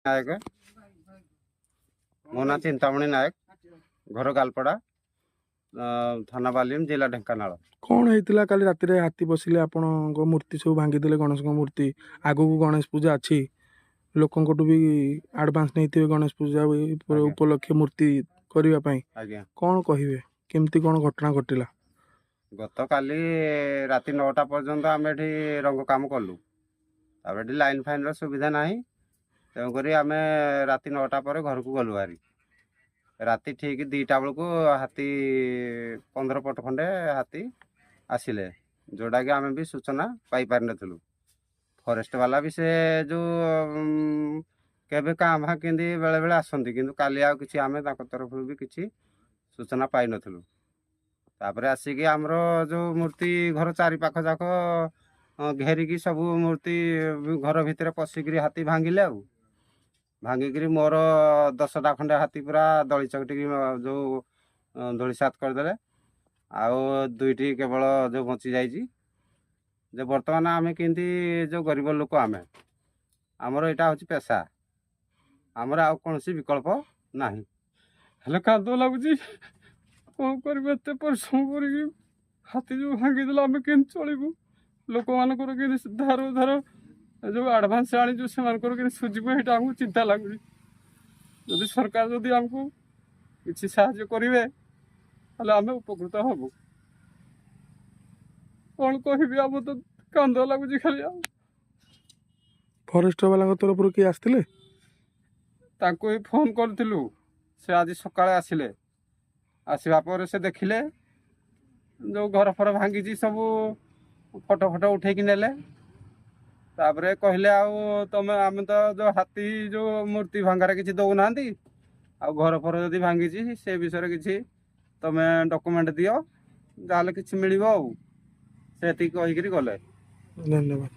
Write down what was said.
ନାୟକ। ମୋ ନାଁ ଚିନ୍ତାମଣି ନାୟକ, ଘର ଗାଲପଡ଼ା, ଥାନା ବାଲିମ, ଜିଲ୍ଲା ଢେଙ୍କାନାଳ। କ'ଣ ହେଇଥିଲା କାଲି ରାତିରେ? ହାତୀ ପଶିଲେ, ଆପଣଙ୍କ ମୂର୍ତ୍ତି ସବୁ ଭାଙ୍ଗିଦେଲେ, ଗଣେଶଙ୍କ ମୂର୍ତ୍ତି। ଆଗକୁ ଗଣେଶ ପୂଜା ଅଛି, ଲୋକଙ୍କଠୁ ବି ଆଡ଼ଭାନ୍ସ ନେଇଥିବେ ଗଣେଶ ପୂଜା ଉପଲକ୍ଷେ ମୂର୍ତ୍ତି କରିବା ପାଇଁ। ଆଜ୍ଞା। କ'ଣ କହିବେ, କେମିତି କ'ଣ ଘଟଣା ଘଟିଲା? ଗତକାଲି ରାତି 9ଟା ପର୍ଯ୍ୟନ୍ତ ଆମେ ଏଠି ରଙ୍ଗ କାମ କଲୁ। ତାପରେ ଏଠି ଲାଇନ୍ ଫାଇନ୍ର ସୁବିଧା ନାହିଁ, ତେଣୁକରି ଆମେ ରାତି 9ଟା ପରେ ଘରକୁ ଗଲୁ ଭାରି। ରାତି ଠିକ୍ 2ଟା ବେଳକୁ ହାତୀ 15 ପଟ ଖଣ୍ଡେ ହାତୀ ଆସିଲେ, ଯେଉଁଟାକି ଆମେ ବି ସୂଚନା ପାଇପାରିନଥିଲୁ। ଫରେଷ୍ଟ ବାଲା ବି ସେ ଯେଉଁ କେବେ କାଁ ଭାଁ କେମିତି ବେଳେବେଳେ ଆସନ୍ତି, କିନ୍ତୁ କାଲି ଆଉ କିଛି ଆମେ ତାଙ୍କ ତରଫରୁ ବି କିଛି ସୂଚନା ପାଇନଥିଲୁ। ତାପରେ ଆସିକି ଆମର ଯେଉଁ ମୂର୍ତ୍ତି ଘର ଚାରି ପାଖ ଯାକ ଘେରିକି ସବୁ ମୂର୍ତ୍ତି ଘର ଭିତରେ ପଶିକିରି ହାତୀ ଭାଙ୍ଗିଲେ। ଆଉ ଭାଙ୍ଗିକିରି ମୋର 10ଟା ଖଣ୍ଡେ ହାତୀ ପୁରା ଦଳି ଚକଟିକି ଯେଉଁ ଧୂଳିସାତ କରିଦେଲେ। ଆଉ 2ଟି କେବଳ ଯେଉଁ ବଞ୍ଚି ଯାଇଛି। ଯେ ବର୍ତ୍ତମାନ ଆମେ କେମିତି, ଯେଉଁ ଗରିବ ଲୋକ ଆମେ, ଆମର ଏଇଟା ହେଉଛି ପେସା, ଆମର ଆଉ କୌଣସି ବିକଳ୍ପ ନାହିଁ। ହେଲେ କାନ୍ଦ ଲାଗୁଛି, କ'ଣ କରିବୁ? ଏତେ ପରିଶ୍ରମ କରିକି ହାତୀ ଯେଉଁ ଭାଙ୍ଗିଦେଲା, ଆମେ କେମିତି ଚଳିବୁ? ଲୋକମାନଙ୍କର କେମିତି ଧାର ଧାର ଯେଉଁ ଆଡ଼ଭାନ୍ସ ଆଣିଛୁ, ସେମାନଙ୍କର କେମିତି ସୁଝିବୁ, ଏଇଟା ଆମକୁ ଚିନ୍ତା ଲାଗୁଛି। ଯଦି ସରକାର ଯଦି ଆମକୁ କିଛି ସାହାଯ୍ୟ କରିବେ, ତାହେଲେ ଆମେ ଉପକୃତ ହବୁ। କ'ଣ କହିବି, ଆମ ତ କାନ୍ଦ ଲାଗୁଛି ଖାଲି। ଆଉ ଫରେଷ୍ଟ ବାଲାଙ୍କ ତରଫରୁ କିଏ ଆସିଥିଲେ? ତାଙ୍କୁ ହିଁ ଫୋନ୍ କରିଥିଲୁ, ସେ ଆଜି ସକାଳେ ଆସିଲେ। ଆସିବା ପରେ ସେ ଦେଖିଲେ, ଯେଉଁ ଘର ଫର ଭାଙ୍ଗିଛି ସବୁ ଫଟୋ ଫଟୋ ଉଠେଇକି ନେଲେ। ତାପରେ କହିଲେ, ଆଉ ତମେ ଆମେ ତ ଯେଉଁ ହାତୀ ଯେଉଁ ମୂର୍ତ୍ତି ଭଙ୍ଗାରେ କିଛି ଦେଉନାହାନ୍ତି, ଆଉ ଘର ଫର ଯଦି ଭାଙ୍ଗିଛି ସେ ବିଷୟରେ କିଛି ତମେ ଡକୁମେଣ୍ଟ ଦିଅ, ଯାହେଲେ କିଛି ମିଳିବ। ଆଉ ସେ ଏତିକି କହିକିରି ଗଲେ। ଧନ୍ୟବାଦ।